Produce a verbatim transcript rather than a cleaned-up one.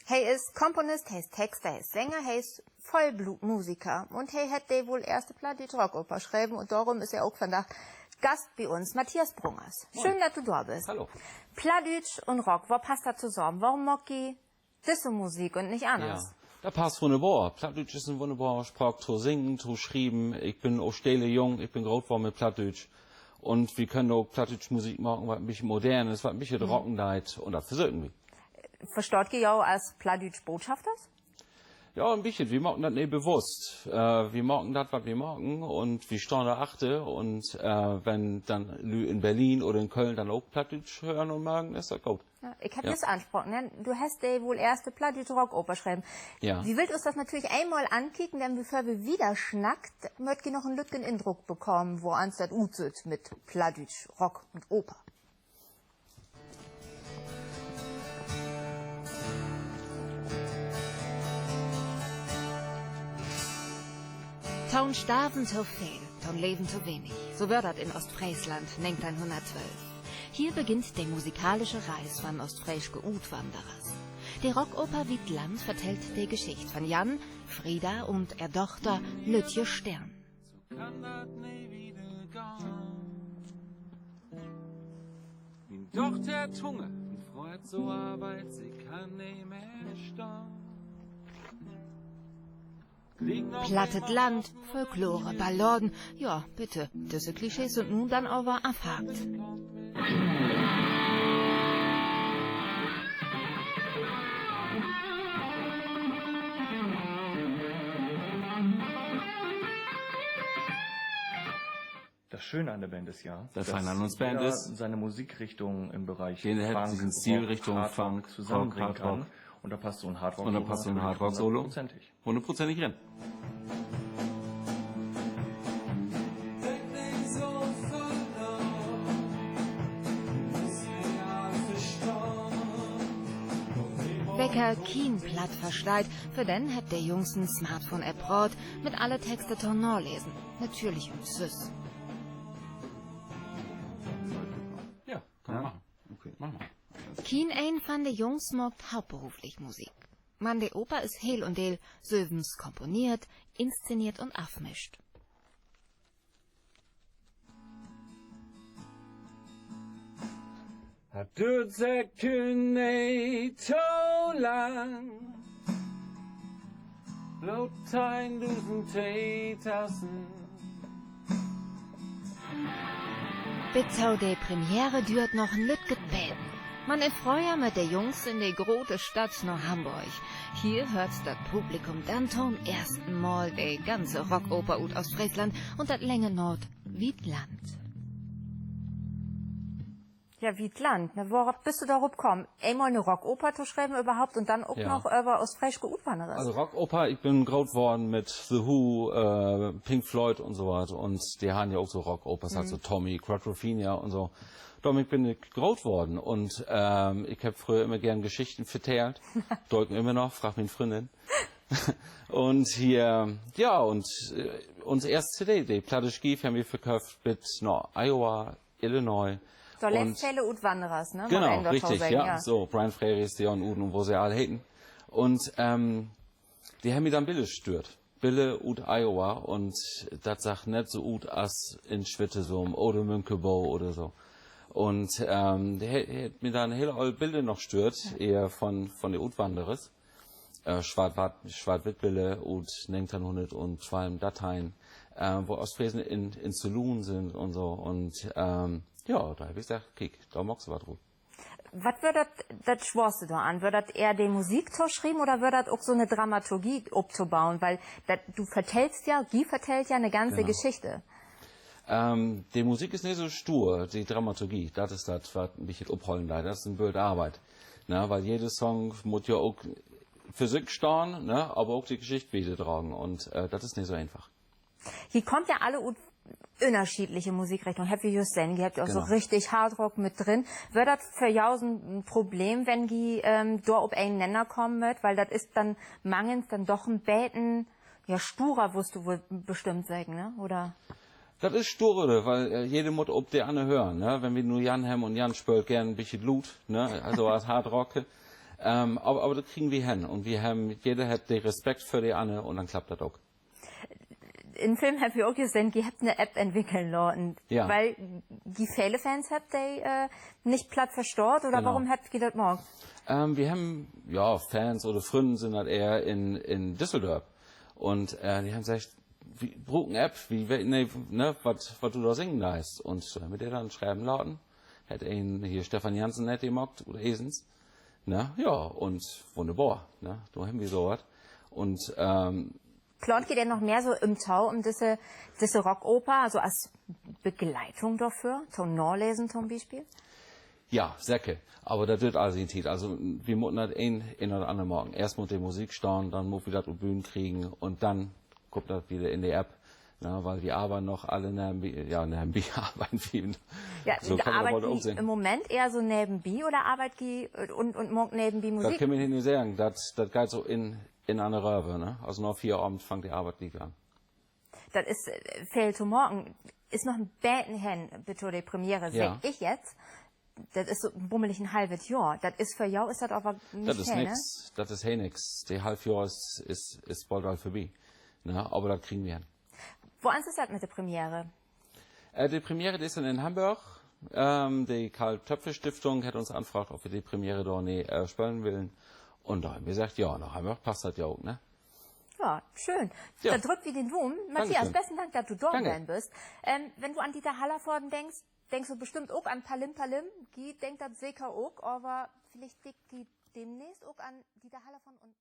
He is Komponist, he is Texter, he is Sänger, he is Vollbluutmusiker. Un he hett de woll eerste plattdüütsche Rockoper schreven un dorüm is he ok vandaag Gast bi uns. Matthias Brungers, schöön, dat du dor büst. Hallo. Plattdüütsch un Rock, wo passt dat tosamen? Worüm maakt ji disse Musik un nich anners? Dat passt wunnerbor. Plattdüütsch is en wunnerbore Spraak to singen, to schrieven. Ik bün ok Stele Jung, ik bün groot worrn mit Plattdüütsch. Un wi köönt ok plattdüütsch Musik maken, wat en beten modern is, wat en beten rocken deit. Un dat versöken wi. Verstaht ji jo as plattdüütsch Botschafters? Ja, en beten. Wi maken dat nich bewusst. Wi maken dat, wat wi maken, un wi stahn dor achter. Un wenn denn Lüüd in Berlin oder in Köln denn ok Plattdüütsch hören un mögen, is dat goot. Ik heff jüst anspraken, ne? Du hest de woll eerste plattdüütsche Rockoper schreven. Wi wüllt us dat natürlich eenmal ankieken, denn bevör wi wieder snackt, mööt ji noch en lüttjen Indruck bekamen, woans dat utsüht mit plattdüütsch Rock un Oper. To'n Starven to veel, to'n Leven to wenig. So wöör dat in Oostfreesland negenteihnhunnerttwölf. Hier beginnt de musikalische Reis von oostfreeske Utwanderers. De Rockoper Wiet Land vertellt de Geschicht von Jan, Frieda un ehr Dochter Lüttje Stern. So kann dat nich wieder gahn. Mien Dochter hett Hunger un freit so, Arbeit, se kann nich mehr stahn. Plattet Land, Folklore, Balladen. Ja, bitte, düsse Klischees sünd nu denn aver afhaakt. Dat Feine an uns Band is, jeder hett sien Stil Richtung Funk, Rock, Hardrock. Un dor passt so'n Hardrock-Solo hunnertprozentig rin. Wecker kien Platt versteiht, för den hebbt de Jungs en Smartphone-App praat, mit alle Texte to'n Nalesen. Natürlich ümsüss. Kien een von de Jungs maakt hauptberuflich Musik. Man de Oper is heel un deel sülvens komponeert, inszeneert un afmischt. Dat düürt seker nich to lang. Bloot teihndusend Teetassen. Bit to de Premiere düürt noch en lüttjet beten. Man is fröher mit de Jungs in de grote Stadt na Hamborg. Hier höört dat Publikum denn to'n eersten Mal de ganze Rockoper ut Oostfreesland un dat lange Noot Wiet Land. Ja, Wiet Land, ne? Wo büst du dorop kamen, eenmal 'ne Rockoper to schrieven överhaupt un denn ok noch över oostfreeske Utwannerers? Also Rockoper, ik bün groot worrn mit The Who, Pink Floyd un so wat. Un de harrn ja ok so Rockopers, also Tommy, Quadrophenia un so. Dormit bün ik groot worrn un ik heff fröher immer geern Geschichten vertellt. Do ik immer noch, fraag mien Fründin. Un hier, ja, un uns eerste C D, de platte Schiev, hebbt wi verköfft bit na Iowa, Illinois. Dor leevt vele Utwannerers, ne? Genau, richtig, ja. So, Brian Freirees, Dion Uden un wo se all heten. Un de hebbt mi denn Biller stüürt. Biller ut Iowa un dat sach nett so ut as in Schwittersum oder Münkebo oder so. Un de hett mi denn heel oll Biller noch stüürt, ehr von de Utwannerers. Swart-Witt-Biller ut negenteihnhunnertdörteihn, wo Oostfresen in Saloon sünd un so. Un ja, dor heff ik seggt, kiek, dor maakst du wat rut. Wat wöör dat, dat Swoorste doran? Wöör dat ehr de Musik to schrieven oder wöör dat ok so 'ne Dramaturgie optobauen? Weil du vertellst ja, ji vertellt ja 'ne ganze Geschichte. De Musik is nich so stuur, de Dramaturgie, dat is dat, wat en beten ophollen deit. Dat is en Bült Arbeit, ne? Weil jede Song mutt ja ok för sik stahn, ne? Aver ok de Geschicht wiederdragen un dat is nich so eenfach. Ji kaamt ja alle ut ünnerscheedliche Musikrichtungen, hebbt wi jüst sehn. Ji hebbt ja ok so richtig Hardrock mit drin. Wöör dat för jo so'n Problem, wenn ji dor op enen Nenner kamen mööt? Weil dat is denn mangens denn doch en beten, ja, sturer, wullt du woll bestimmt seggen, ne? Oder? Dat is sturer, weil jede mutt op de anner hören, ne? Wenn wi nu Jan hebbt un Jan spöölt geern en beten luut, ne? Also as Hardrocker. Ähm, aver, aver dat kriegen wi hen. Un wi hebben, jeder hett de Respekt för de anner un denn klappt dat ok. In Film hebbt wi ok sehn, ji hebbt 'ne App entwickeln laten, wiel ji vele Fans hebbt, de, äh, nich Platt verstaht, oder worüm hebbt ji dat maakt? Ähm, wi hebben, ja, Fans oder Frünnen sünd dat ehr in, in Düsseldorf. Un, äh, de hebben seggt, wi bruken App, wi weten nich, ne, wat, wat du dor singen deist. Un so hebben wi de denn schrieven laten. Hett een hier Stefan Janssen nett maakt, ut Esens. Ne, ja, un wunnerbor, ne, do hebben wi so wat. Un, ähm, plaant ji denn noch mehr so ümto, üm disse, disse Rockoper, also as Begleitung dorför, to'n Nalesen to'n Bispeel? Ja, seker. Aver dat düürt all sien Tiet. Also, wi mutten dat een, een oder anner maken. Eerst mutt de Musik stahn, denn mutt wi dat up Bühn kriegen un denn kummt dat wedder in de App. Ne, wiel wi arbeiden noch alle nevenbi, ja, nevenbi arbeiden wi. Ja, so kann man dat woll ok seggen. Arbeidt ji in'n Moment ehr so nevenbi oder arbeidt ji, äh, un, un maakt nevenbi Musik? Dat kann man hier nich seggen. Dat, dat geiht so in, inenanner över, ne? Also na Fieravend fangt de Arbeit gliek an. Dat is, äh, veel to maken. Is noch en beten hen bet to de Premiere, segg ik jetzt. Dat is so bummelig en halvet Johr. Dat is för jo, is dat aver nich veel, ne? Dat is heel nix. De halv Johr is, is, is bold al vörbi. Ne, aver dat kriegen wi hen. Woans is dat mit de Premiere? Äh, de Premiere, de is denn in Hamborg. Ähm, de Carl-Toepfer-Stiftung hett uns anfraagt, of wi de Premiere dor nich, äh, spölen willen. Un dor hebben wi seggt, ja, na Hamborg passt dat ja ok, ne? Ja, schöön. Dor drückt wi den Dumen. Matthias, besten Dank, dat du dor ween büst. Ähm, wenn du an Dieter Hallervorden denkst, denkst du bestimmt ok an Palim Palim. Ji denkt dat seker ok, aver villicht denkt ji demnächst ok an Dieter Hallervorden un